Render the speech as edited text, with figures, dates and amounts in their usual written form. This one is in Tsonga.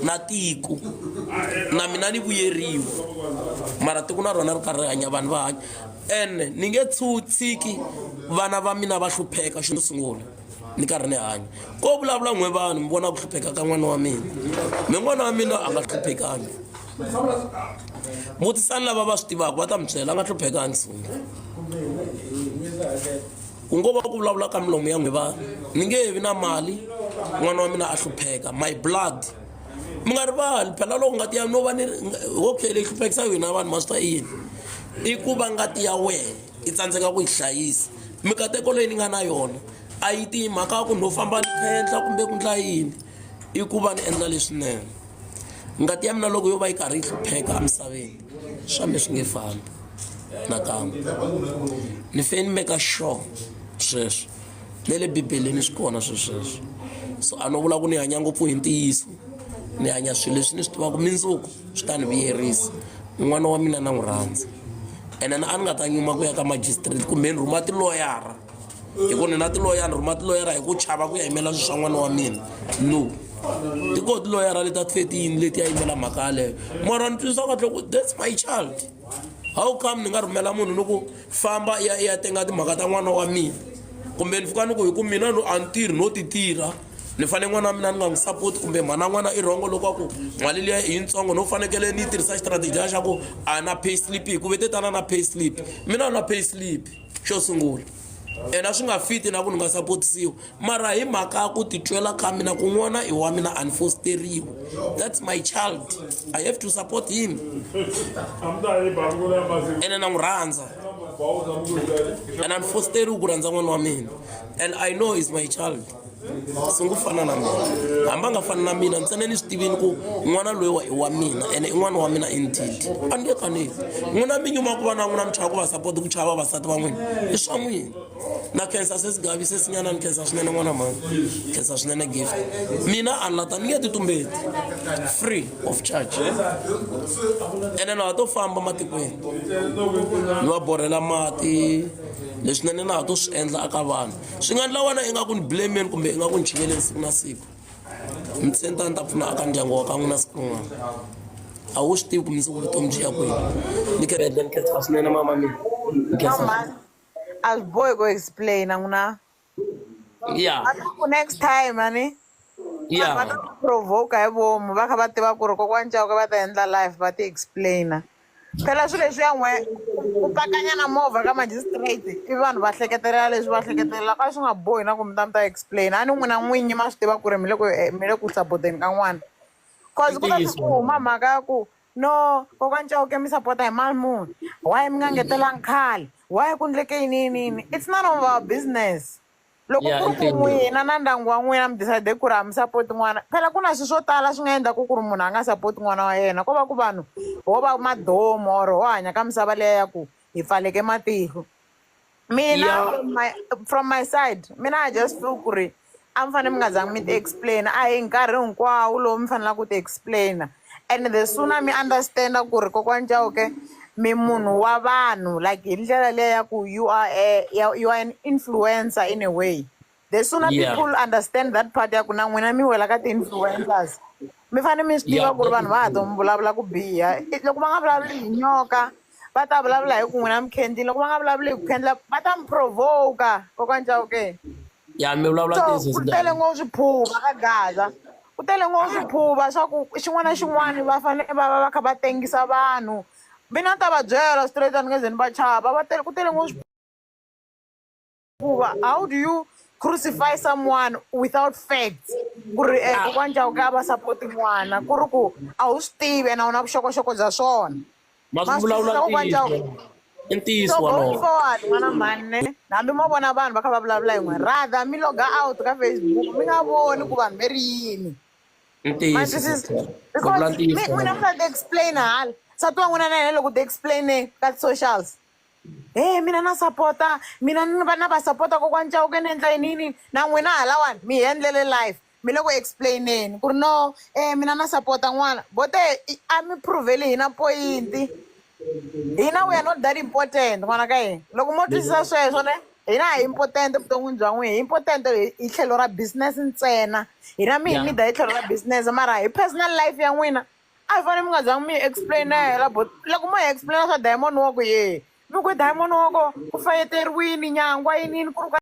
Na tiko na mina ni vuyeriwa mara tiko na rona ri karhi ri hanya vanhu va hanya ene ni nge tshiki vana va mina va hlupheka xo sungula ni karhi ni hanya ko vulavula n'we vanhu mi vona ku hlupheka ka n'wana wa mina mi n'wana wa mina a nga hluphekangi vutisani lava va swi tivaka va ta mi byela a nga hluphekangi sungula ku ngo va ku vulavula ka milomu ya n'we vanhu ni nge vi na mali n'wana wa mina a hlupheka my blood mi nga rivali phela loko ngati ya no va ni okay leyi hluphekisa yona vanhu ma swi ta yini i ku va ngati ya wena i tsandzeka ku yi hlayisa mikateko leyi ni nga na yona a yi ti mhaka ya ku no famba ni khendla kumbe ku ndla yini i ku va ni endla leswinene ngati ya mina loko yo va yi karhi yi hlupheka emisaveni swa me swi nge fambi nakambe ni fanele ni make sure sweswo na le bibeleni swi kona swi sweswo so a no vula ku ni hanya ngopfu hi ntiyiso ni hanya swilo leswi ni swi tivaka mindzuku swi ta ni vuyerisa n'wana wa mina na n'wi rhandza ene a ni nga ta nyuma ku ya ka magistrate kumbe ni rhuma tiloyara hi ku ni na tiloyara ni rhuma tiloyara hi ku chava ku ya yimela swilo swa n'wana wa mina no ti kona tiloyara leti a ti fetini leti ya yimela mhaka yaleyo mara ni twisisa kahle ku that's my child how come ni nga rhumela munhu ni ku famba i ya i ya tenga timhaka ta n'wana wa mina kumbe ni fika ni ku hi ku mina no a ni tirhi no ti tirha ni fanele n'wana wa mina ni nga n'wi support kumbe mhana n'wana i rhongo loko a ku mali liya i yitsongo no fanekele ni yi tirhisa xitirateji xa ku a na pay slip hi ku ve te tana na pay slip mina na pay slip xo sungula ene a swi nga fiti na ku ni nga sapotisiwa mara hi mhaka ya ku titwela ka mina ku n'wana i wa mina a ni fositeriwi that's my child i have to support him ene na n'wi rhandza and a ni fositeriwi ku rhandza n'wana wa mina and i know is my child Sungu fana na mina hambi a nga fani na mina ntsena ni swi tivini ku n'wana loyi wa i wa mina ene i n'wana wa mina indeed a ni nge kaneti n'wina mi nyuma ku va na n'wina mi chava ku va support ku chava vavasati va n'wina i swa n'wina na khensa sesigavi sesinyana ni khensa swinene n'wana mhani khensa swinene gift mina a ni lata ni nge ti tumbeti free of charge ene na ha to famba matikweni ni va borhela mati leswinene na ha to swi endla aka vanhu swi nga endla wena ingaku ni blameni kumbe ingaku ni chiveleni siku na siku ntsena ni ta pfuna aka ndyangu wa ka n'wina siku rin'wana a wu swi tivi ku mundzuku vutomi byi ya kwini ni khensa ni khensa swinene mama mina ni khensa a swi bohi ku explain n'wina ya va ta ku next time ani ya va ta ku provoke hi vomu va kha va tiva ku ri kokwani Chauke va ta endla live va ti explainer phela swilo leswiya n'we ku pakanya na movha ka magistrate i vanhu va hleketelela leswi va hleketelelaka a swi nga bohi na ku mi ta mi ta explain a ni n'wina n'winyi ma swi tiva ku ri mi le ku mi le ku sapoteni ka n'wana cause ku ta ku huma mhaka ya ku no kokwani Chauke mi sapota hi mali muni why mi nga ngetelangi khale why ku ndleke yini yini yini it's none of our business loko Ya, ku ri ku i ntiyiso. n'wina na ndyangu wa n'wina mi decide ku ri a mi sapoti n'wana phela ku na swilo swo tala swi nga endlaku ku ri munhu a nga sapoti n'wana wa yena ko va ku vanhu ho va madomu or ho hanya ka misava leya ya ku hi pfaleke matihlo mina Ya. from my side mina I just feel ku ri a mi fanele mi nga zangi mi ti explain a hi nkarhi hinkwawo lowu mi fanelaka ku ti explain and the sooner mi understand ku ri kokwani Chauke mi munhu wa vanhu like hi ndlela leya ya ku you are an influencer in a way the sooner people understand that part ya ku na n'wina mi wela ka ti-influencers mi fanele mi swi tiva ku ri vanhu va ha to mi vulavula ku biha loko va nga vulavuli hi nyoka va ta vulavula hi ku n'wina mi khendlile loko va nga vulavuli hi ku khendla va ta mi provoka kokwani Chauke. Ya mi vulavula So ntiyiso ku tele ngopfu swiphuva ka Gaza ku tele ngopfu swiphuva swa ku xin'wana na xin'wana va fanele va va va kha va tengisa vanhu mina ni ta va byela straight a ni nge ze ni va chava va tele ku tele ngopfu swiphuva how do you crucify someone without facts ku ri kokwani Chauke a va support n'wana ku ri ku a wu swi tivi ene a wu na vuxokoxoko bya swona Ma ma swi swi vulavula twisisa kokwani ntiyiso Chauke i ntiyiso so going wolowo forward n'wana mhani ne hambi mo vona vanhu va kha va vulavula hi n'we rather mi loga out ka Facebook mi nga voni ku vanhu ve ri yini ma ntiyiso twisisa sister u vula because mi ntiyiso n'wina mi ta ti explain hala nsati wa n'wina na yena loko ti explain ka ti-socials he mina na sapota mina ni va na va sapota kokwani Chauke ni endla yini yini na n'wina halawani mi hi endlele live mi le ku explaineni ku ri no mina na sapota n'wana vo te a mi provheli hina point hina we are not that important n'wana ka hina loko mo twisisa sweswo ne Hina hi important vuton'wini bya n'wina, hi important hi tlhelo ra business ntsena. Hina mi hi need hi tlhelo ra business, mara hi personal life ya n'wina a hi fanele mi nga zangi mi hi explainela. But loko mo hi explaina swa Diamond Walk, ye mi ku Diamond Walk ku fayeteriwini nyangwa yinini ku ri.